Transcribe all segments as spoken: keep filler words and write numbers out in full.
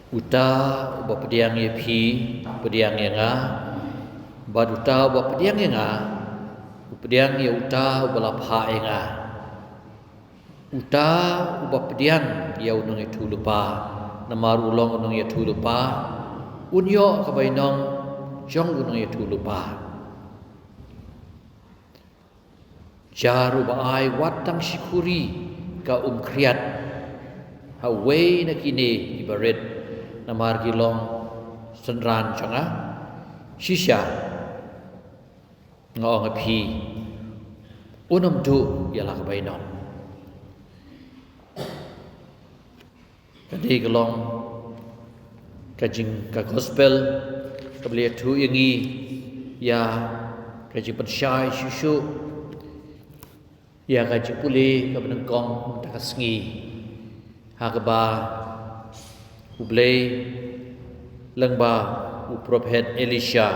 Uta uba pdiang ïa phi, u pdiang ïa nga, bad uta uba pdiang ïa nga, u pdiang ïa uta uba la phah ïa nga. Uta uba pdiang ïa u nongïathuhlypa, namar u long u nongïathuhlypa, un ïoh ka bainong jong u nongïathuhlypa. Jar uba ai wat tang shi khuri ka um khriat ha uwei na kine kiba rit, namar ki long synran jong nga. Shisha nga ong ïa phi, un ym duh ïa la ka bainong. Ka dei ka long ka jing, ka gospel kaba la ïathuh ïa ngi ïa ka jingpynshai shuh shuh ïa ka jingpule kaba nyngkong mynta ka sngi, ha kaba U Blei lyngba u prophet Elisha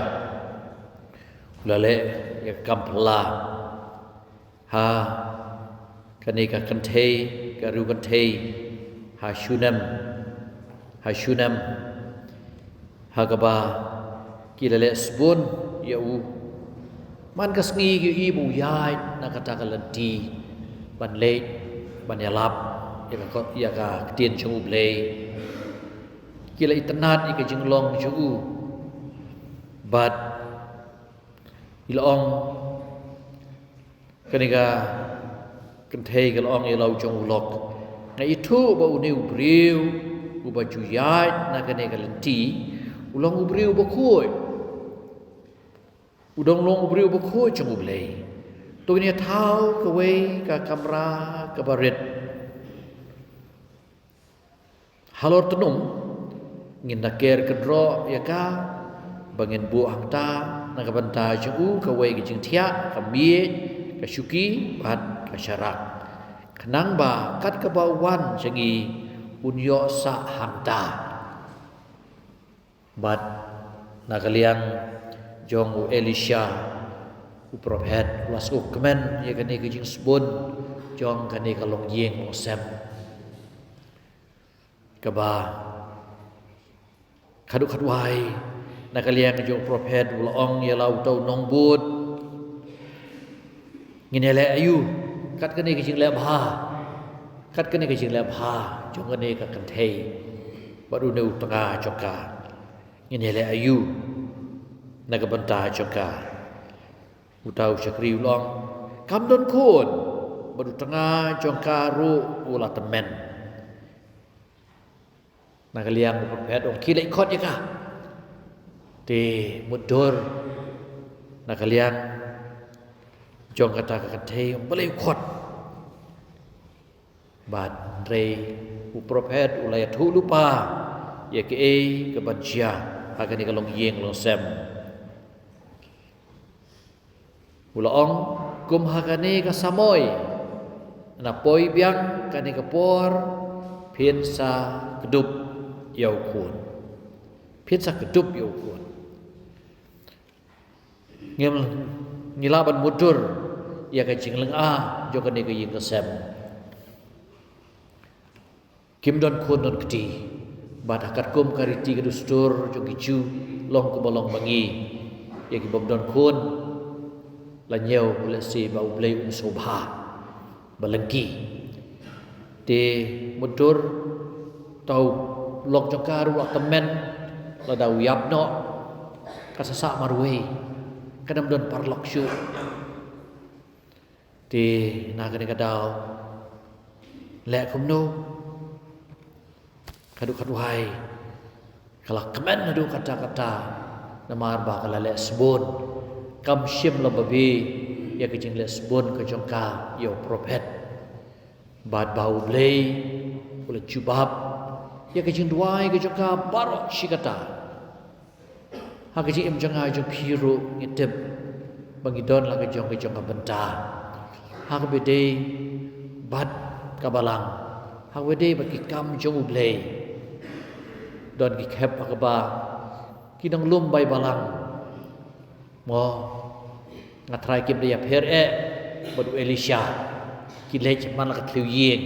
u la leh ïa ka kam phylla ha kane ka kynthei, ka riew kynthei ha Shunem, ha Shunem, ha kaba ki la leh sbun ïa u. Man ka sngi ki ïohi ba u ïaid na kata ka lynti ban leit ban ïalap ïa ka, ïa ka ktien jong U Blei. Ki la itynnad ïa ka jinglong jong u. Bad ki la ong, kane ka kynthei ka la ong ïa la u jong u lok, nga ithuh ba une u briew uba ju ïaid na kane ka lynti u long u briew bakhuid. U dang long u briew bakhuid jong U Blei. To ngin ïa thaw kawei ka kamra kaba rit. Halor tnum ngin da ker kynroh ïa ka ba ngin buh hangta na ka bynta jong u kawei ka jingthiah ka miej, ka shuki bad ka sharak, khnang ba kat kaba u wan sha ngi un ïoh sah hangta. Bad na ka liang jong u Elisha u prophet u la sngewkmen ïa kane ka jingsbun jong kane ka longïing longsem. Kaba khatduh khatwai, na ka liang jong u prophet u la ong ïa la uta u nongbud, ngin ïaleh aïu kat kane ka jingleh bha, kat kane ka jingleh bha jong kane ka kynthei bad une u tnga jong ka? Ngin ïaleh aïu na ka bynta jong ka? Uta u shakri u la ong, kam don khun, bad u tnga jong ka ruh u la tymmen. Na ka liang u prophet u ong, khie leit khot ïa ka. Te mutdur na ka liang jong kata ka kynthei u ong, balei u khot? Bad hynrei u prophet u la ïathuh lypa ïa kaei kaban jia ha kane ka longïing longsem. U la ong, kum ha kane ka samoi, na poi biang kane ka por, phin sa kdup ïa u khun. Phin sa kdup ïa u khun. Ngim, ngi lah ban mutdur ïa ka jinglynga jong kane ka ïing ka sem. Kim don khun don kti. Bad ha katkum ka riti ka dustur jong ki Jiw, long kumba long ba ngi, ïa ki bym don khun, la ñiew lehse ba U Blei um sngewbha ba lyngki. Te mutdur, uta u lok jong ka ruh la tymmen, lada u ïap noh, ka sa sah marwei, kan ym don paralok shuh. Te na kane ka daw leh kumno? Khatduh khatwai ka la kmen haduh katta katta, namar ba ka la leh sbun. Kam shim lem babe ïa ka jingleh sbun ka jong ka ïa u prophet. Bad ba U Blei u la jubab ïa ka jingduwai ka jong ka baroh shi katta. Ha ka jingim jong nga jong phi ruh ngi tip ba ngi don la ka jong ka jong ka bynta, ha kaba dei bad ka balang, ha kaba dei bad ki kam jong U Blei. Don ki khep ha kaba ki nonglum bai balang, mo, nga trai kim da ïapher eh bad u Elisha. Ki leit man la ka thliew ïing.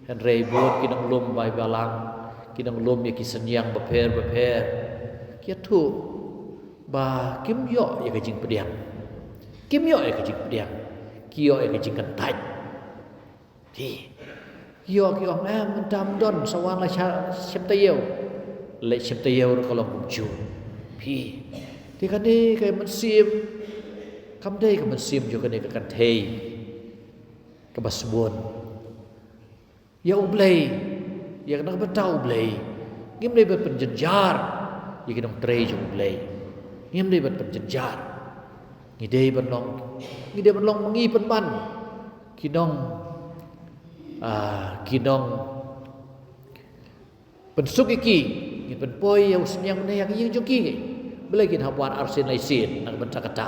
Hynrei bun ki nonglum bai balang, Ki nonglum ïa ki synñiang bapher bapher ki ïathuh ba kim ïoh ïa ka jingpdiang. Kim ïoh ïa ka jingpdiang. Ki ïoh ïa ka jingkyntait. Phi. Ki ïoh ki ong, em, mynta ym don, sa wan la sha, shim taïew. Leit shim taïew ruh ka long kumjuh. Phi. Te kane ka mynsiem, kam dei ka mynsiem jong kane ka kynthei kaba sbun. Ïa U Blei, ïa na ka bynta U Blei, ngim dei ban pynjynjar ïa ki nongtrei jong U Blei. Ngim dei ban pynjynjar. Ngi dei ban long, ngi dei ban long ma ngi pynban ki nong, ah, ki nong pynsuk ïa ki, ngin pynpoi ïa u synñiang ne ïa ka ïing jong ki. Balei kin hap wan arsien laisien na ka bynta kata.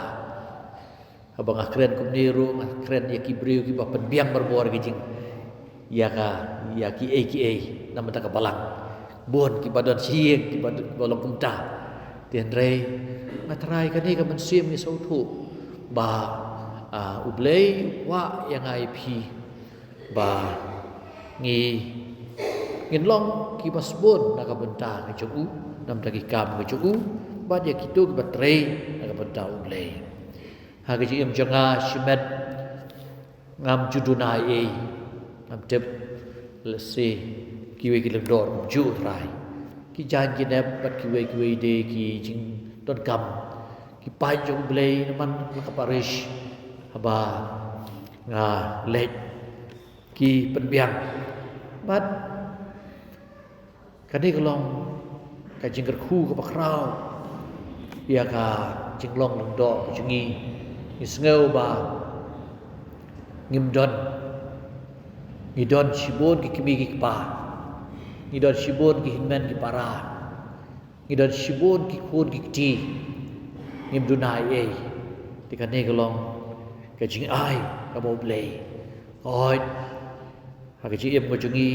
Haba nga kren kumne ruh, nga kren ïa ki briew kiba pynbiang barabor ki jing, ïa ka, ïa kiei kiei na ka bynta ka balang. Bun kiba don sha ïing kiba, kiba long kumta. Te hynrei nga trai kane ka mynsiem ngi sngewthuh ba, ah, U Blei u kwah ïa nga ïa phi ba ngi, ngin long kiba sbun na ka bynta ka jong u, na ka bynta ki kam ka jong u, bad ïa kito kiba trei na ka bynta U Blei. Ha ka jingim jong nga shimet ngam ju duna ei ei, ngam tip lehse kiwei ki lyngdoh kumjuh, U Trai. Ki jaiñ ki nep bad kiwei kiwei de ki jingdonkam, ki paid jong U Blei na man la ka parish haba nga leit, ki pynbiang. Bad kane ka long ka jingkyrkhu kaba khraw ïa ka jinglong lyngdoh ka jong ngi. Ngi sngew ba ngim don, ngi don shibun ki kmie ki kpa, ngi don shibun ki hynmen ki para, ngi don shibun ki khun ki kti, ngim duna ei ei. Te kane ka long ka jingai kaba U Blei ka oid ha ka jingim ka jong ngi.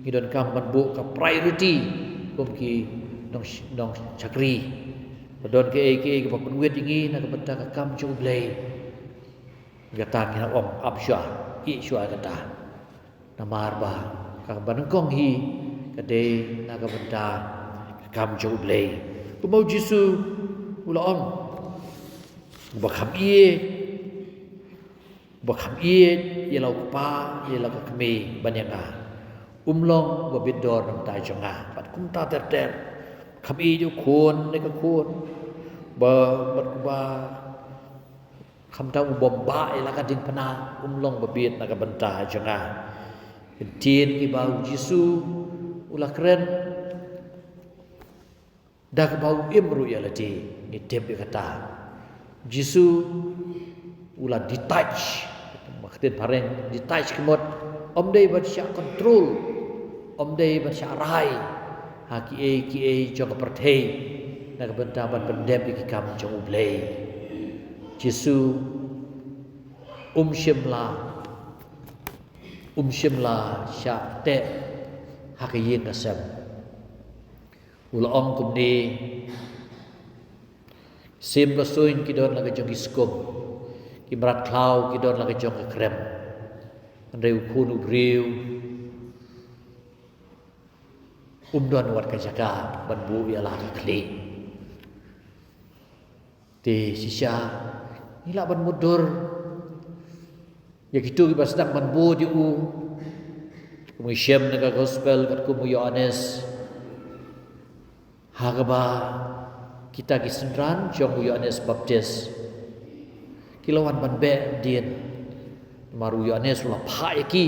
Ngi donkam ban buh ka priority kum ki nong, nongshakri. Ba don kaei kaei kaba pynwit ïa ngi na ka bynta ka kam jong U Blei, kata ngi hap ong ap shuwa, ïeh shuwa kata. Namar ba kaba nyngkong hi ka dei na ka bynta ka kam jong U Blei. Kumba U Jisu u la ong, uba kham ïeit, uba kham ïeit ïa la u kpa, ïa la ka kmie ban ïa nga, um long uba bit dor na ka bynta jong nga. Bad kumta ter ter, kham ïeit ïa u khun ne ka khun, ba, bad kumba khamtam u bym bah ïa la ka diengphna, um long ba bit na ka bynta jong nga. Ki ktien kiba U Jisu u la kren da kaba u im ruh ïa lade, ngi tip ïa kata. U Jisu u la detach, ba ka ktien phareng detach ka mut, ym dei ban shah control, ym dei ban shah rai ha kiei kiei jong ka pyrthei na ka bynta ban pyndep ïa ki kam jong U Blei. Jisu um shym la, um shym la shah teh ha ka ïing ka sem. U la ong kumne, sim la suiñ ki don la ka jong ki skum, ki mrad khlaw ki don la ka jong ka krem, hynrei U Khun u briew um don wat ka jaka ban buh ïa la ka khlieh. Te shisha ngi lah ban mutdur ïa kito kiba sdang ban bud ïa u. Kum ngi shem na ka gospel katkum u Ïoannis, ha kaba kita ki synran jong u Ïoannis Baptis ki la wan ban beh nadien. Namar u Ïoannis u la phah ïa ki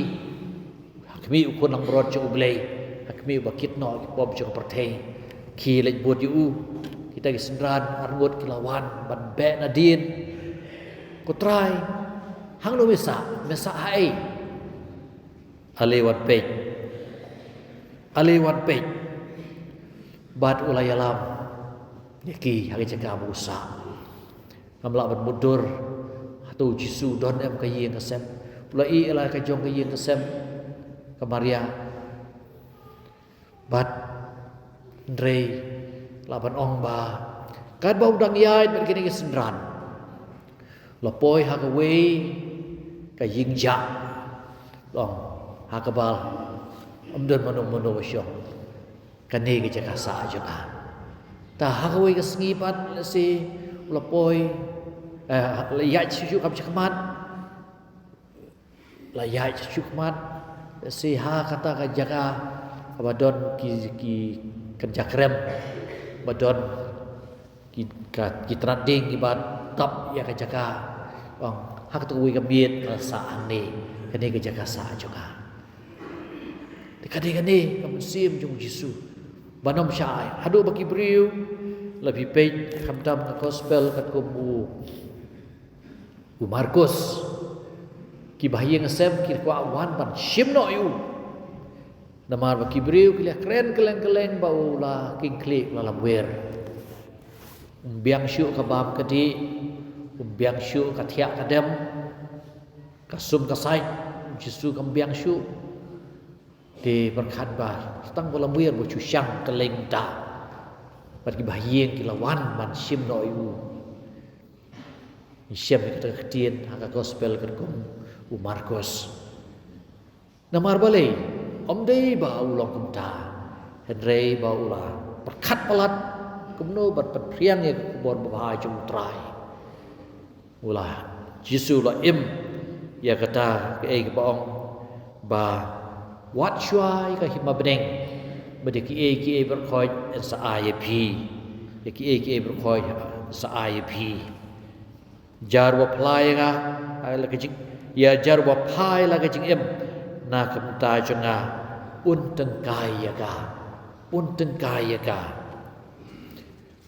ha khmih u khun langbrot jong U Blei, ha khmih uba kit noh ki pop jong ka pyrthei. Ki leit bud ïa u. Kita ki synran arngut ki la wan ban beh nadien. Ko Trai, hangno me sah, me sah haei? Ale wan peit. Ale wan peit. Bad u la ïalam ïa ki ha ka jaka ba u sah. Ngam lah ban mutdur hato u Jisu u don em ha ka ïing ka sem. U la ïeh ïa la ka jong ka ïing ka sem ka Maria. Bad hynrei lah ban ong ba katba u dang ïaid bad kine ki synran, la poi ha kawei ka ïing jah. Long ha kaba ym don mano mano ba shong. Kane ka jaka sah jong nga. Ta ha kawei ka sngi pat lehse u la poi, eh, la ïaid shuh shuh kam shakhmat. La ïaid shuh shuh khmat lehse ha kata ka jaka kaba don ki, ki kynja krem, ba don ki, ka, ki tnat ding kiba tap ïa ka jaka. Ong ha kata kawei ka miet la sah hangne, kane ka jaka sah jong nga. Te ka dei kane ka mynsiem jong u Jisu ban ym shah ai. Haduh ba ki briew, la phi peit khamtam ka gospel katkum u, u Markus, kiba ha ïing ha sem ki kwah wan ban shim noh ïa u. Namar ba ki briew ki la kren kylleng kylleng ba u la king khlieh, u la lamwir. Um biang shuh ka bam ka dih, um biang shuh ka thiah ka dem, ka sum ka sait, u Jisu kam biang shuh. Te pyrkhat ba tang ba lamwir ba shu shang kylleng ta. Bad kiba ha ïing ki la wan ban shim noh ïa u. Ngi shem ïa kata ka ktien ha ka gospel katkum u Markus. Namar balei? Ym dei ba u long kumta, hynrei ba u la pyrkhat palat kumno ban pynphriang ïa ka khubor babha jong u Trai. U la, Jisu u la im ïa kata kaei kaba ong ba wat shuwa ïa ka hima bneng, bad ïa kiei kiei baroh khoit yn sa ai ïa phi. Ïa kiei kiei baroh khoit yn sa ai ïa phi. Jar ba pha ïa nga, ai la ka jing, ïa jar ba pha ïa la ka jingim na ka bynta jong nga, un tyngkai ïa ka. Un tyngkai ïa ka.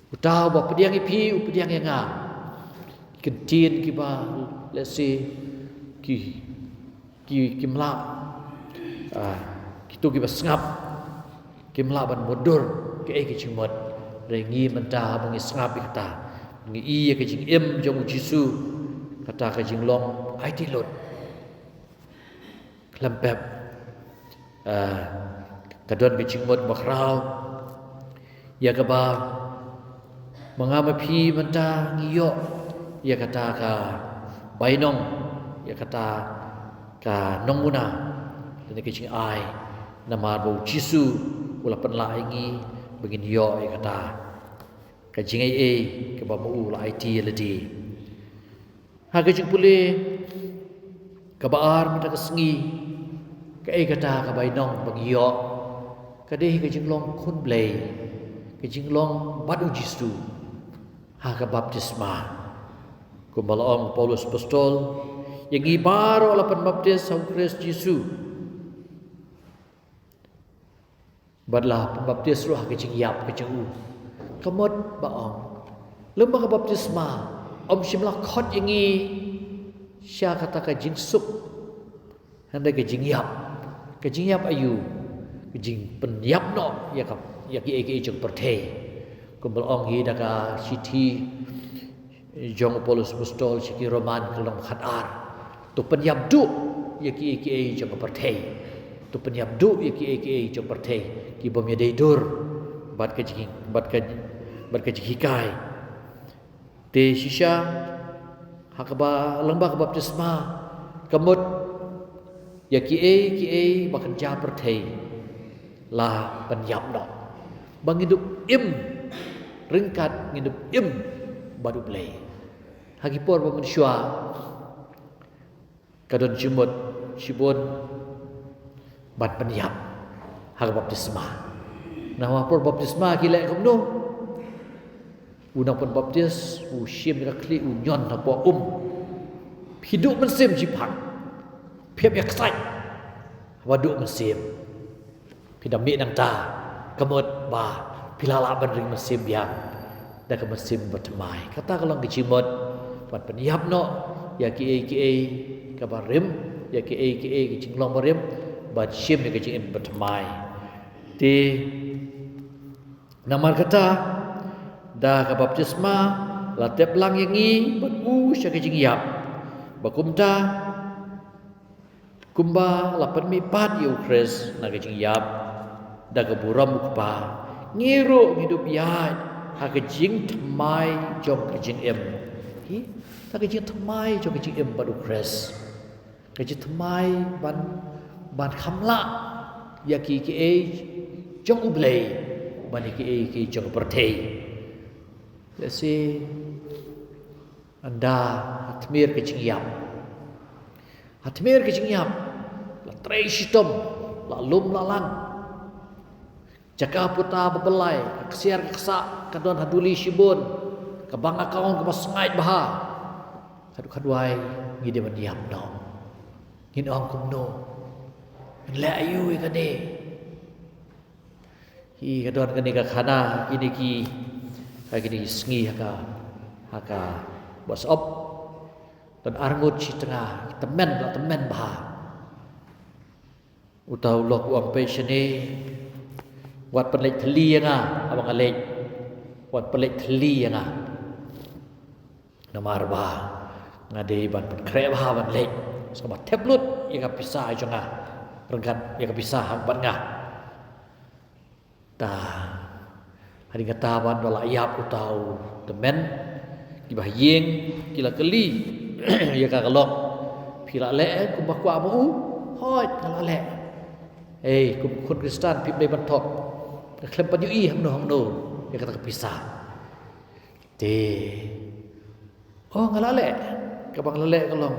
Uta uba pdiang ïa phi u pdiang ïa nga. Ki ktien kiba lehse ki, ki, kim lah, ah, kito kiba sngap kim lah ban mutdur kaei ka jingmut. Hynrei ngi mynta ba ngi sngap ïa kata, ngi i ïa ka jingim jong u Jisu, kata ka jinglong aiti lut. Khlem pep, ah, ka don ka jingmut bakhraw ïa kaba ma nga ma phi mynta ngi ïoh ïa kata ka bainong, ïa kata ka nongmuna lane ka jingai, namar ba u Jisu u la pynlah ïa ngi ba ngin ïoh ïa kata ka jingai ei kaba ma u la aiti ïa lade. Ha ka jingpule kaba ar mynta ka sngi, kaei kata ka bainong ba ngi ïoh? Ka dei ka jinglong khun Blei, ka jinglong bad u Jisu ha ka baptisma. Kumba la ong u Paulus Apostol, ïa ngi baroh la pynbaptis ha u Khrist Jisu. Bad la pynbaptis ruh ha ka jingïap ka jong u. Ka mut ba ong, lem bad ka baptisma ym shym la khot ïa ngi sha kata ka jingsuk, hynrei ka jingïap. Ka jingïap aïu? Ka jingpynïap noh ïa ka, ïa kiei kiei jong ka pyrthei. Kumba la ong hi da ka shithi jong u Paulus Apostol sha ki Roman ka lynnong khatar. To pynïap duh ïa kiei kiei jong ka pyrthei. To pynïap duh ïa kiei kiei jong ka pyrthei, ki bym ïadei dur bad ka jing, bad ka, bad ka jinghikai. Te shisha ha kaba lyngba ka baptisma, ka mut ïa kiei kiei ba kynja pyrthei la pynïap noh, ba ngin dup im ryngkat, ngin dup im bad u Blei. Ha ki por ba mynshuwa ka don jingmut shibun ban pynïap ha ka baptisma. Na ha por baptisma ki leh kumno? U nongpynbaptis u shim ïa ka khlieh, u ñion hapoh um. Phi duh mynsiem shipang, phi hap ïa ksait haba duh mynsiem. Phi da mih nangta, ka mut ba phi la lah ban ring mynsiem biang da ka mynsiem bathymmai. Kata ka long ka jingmut ban pynïap noh ïa kiei kiei kaba rim, ïa kiei kiei ki jinglong barim, ban shim ïa ka jingim bathymmai. Te namar kata, da ka baptisma la tep lang ïa ngi bad u sha ka jingïap. Ba kumta, kumba la pynmihpat ïa u Khrist na ka jingïap da ka burom u Kpa, ngi ruh ngi dup ïaid ha ka jingthymmai jong ka jingim. Hi, da ka jingthymmai jong ka jingim bad u Khrist. Ka jingthymmai ban, ban kham lah ïa kiei kiei jong u Blei. Mane ki ei ki jong ka pyrthei. Lehse ynda ha tmier ka jingïap, ha tmier ka jingïap la trei shitom, la lum la lang. Jaka puta ba byllai, ka ksiar ka ksah ka don ha duli shibun, ka bank account kaba sngaid bha. Haduh katwai ngi dei ban ïap noh. Ngin ong kumno? Ngin leh aïu ïa kane? Hi ka don kane ka khana, kine ki, ha kine ki sngi ha ka, ha ka WhatsApp. Don arngut shi tnga, ki tymmen, la tymmen bha. Uta u lok u ong peit shane, wat pynleit thylli ïa nga, haba nga leit. Wat pynleit thylli ïa nga. Namar ba nga dei ban pynkhreh bha ban leit. Sngewbha thep lut ïa ka pisa jong nga. Ryngkat ïa ka pisa hang bad nga. Ta, hadien kata ban da la ïap uta u tymmen, kiba ha ïing ki la kylli ïa ka ka lok. Phi la leh kumba kwah ma u? Hooid, nga la leh. Ei, kum khun Khristan phim dei ban thok. Nga khlem pat ïohi hangno hangno ïa kata ka pisa. Te, oh, nga la leh. Kaba nga la leh ka long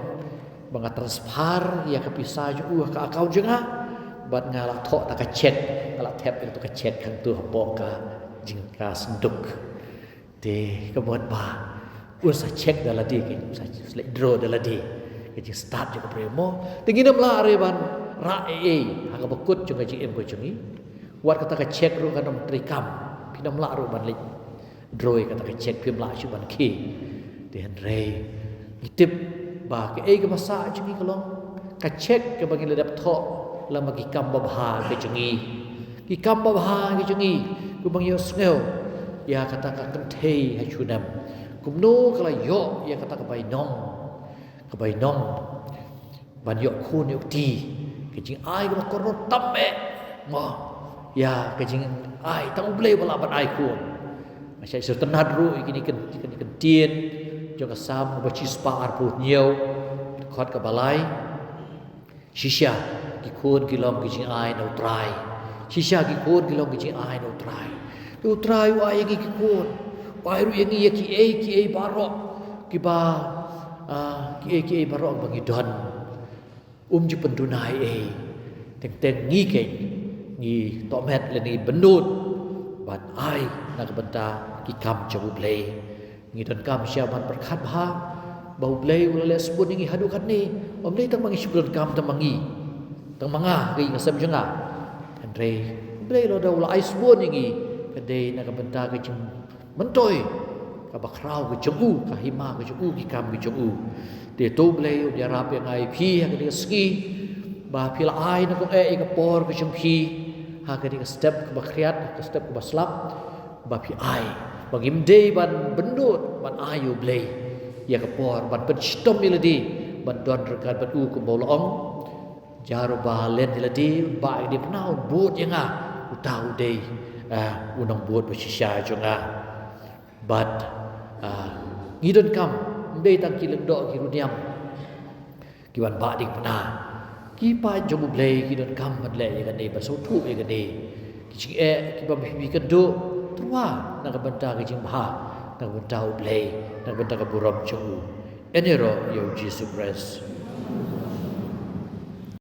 ba nga transfer ïa ka pisa jong u ha ka account jong nga. Bad nga la thoh ta ka cheque, nga la thep ïa ka cheque hangto hapoh ka jingkha sanduk. Te ka mut ba un sa check da lade, un sa leit draw da lade. Ka jingstad jong ka briew mo. Te ngin ym lah ruh ban rah ei ei ha kaba kut jong ka jingim ka jong ngi. Wat kata ka cheque ruh kan ym treikam. Phin ym lah ruh ban leit draw ïa kata ka cheque, phim lah shuh ban khie. Te hynrei ngi tip ba kaei kaba sah jong ngi ka long ka cheque kaba ngi la dep thoh lem bad ki kam babha ki jong ngi. Ki kam babha ki jong ngi kumba ngi ïohsngew ïa kata ka kynthei ha Shunem. Kumno ka la ïoh ïa kata ka bainong, ka bainong ban ïoh khun ïoh kti, ka jingai kaba kordor tam eh. Mo, ïa ka jingai tang U Blei ba lah ban ai khun. Nga shait sngewtynnad ruh ïa kine ki kyntien jong ka Salm ba shispah arphew hynñiew, dkhot kaba lai. Shisha ki khun ki long ki jingai na U Trai. Shisha ki khun ki long ki jingai na U Trai. Te U Trai u ai ïa ngi ki khun, u ai ruh ïa ngi ïa kiei kiei baroh kiba, ah, kiei kiei baroh ba ngi don. Um ju pynduna ei ei. Teng teng ngi keiñ ngi tohmet lane bynnud ban ai na ka bynta ki kam jong U Blei. Ngi donkam shisha ban pyrkhat bha ba U Blei u la leh sbun ïa ngi haduh katne. Ym dei tang ma ngi shu donkam, tang ma ngi, tang ma nga, ka ïing ka sem jong nga. Hynrei U Blei u la da u la ai sbun ïa ngi, ka dei na ka bynta ka jingmyntoi kaba khraw ka jong u, ka hima ka jong u, ki kam ki jong u. Te to U Blei un ïarap ïa nga ïa phi ha kane ka sngi ba phi la ai na kong eh ïa ka por ka jong phi ha kane ka step kaba khriat, ka step kaba slap. Ba phi ai, ba ngim dei ban bynnud ban ai ïa U Blei ïa ka por ban pynshitom ïa lade ban don ryngkat bad u, kumba u la ong. Jar uba len ïa lade, ba ïa ka diengphna un bud ïa nga, uta u dei, ah, u nongbud ba shisha jong nga. Bad, ah, ngi donkam, ym dei tang ki lyngdoh ki riewniam ki ban bah diengphna. Ki paid jong U Blei ki donkam ban leh ïa kane, ban sngewthuh ïa kane. Ki jingeh kiba phi kynduh, tyrwa na ka bynta ka jingbha, na ka bynta U Blei, na ka bynta ka burom jong u. Ïaroh ïa U Jisu Khrist.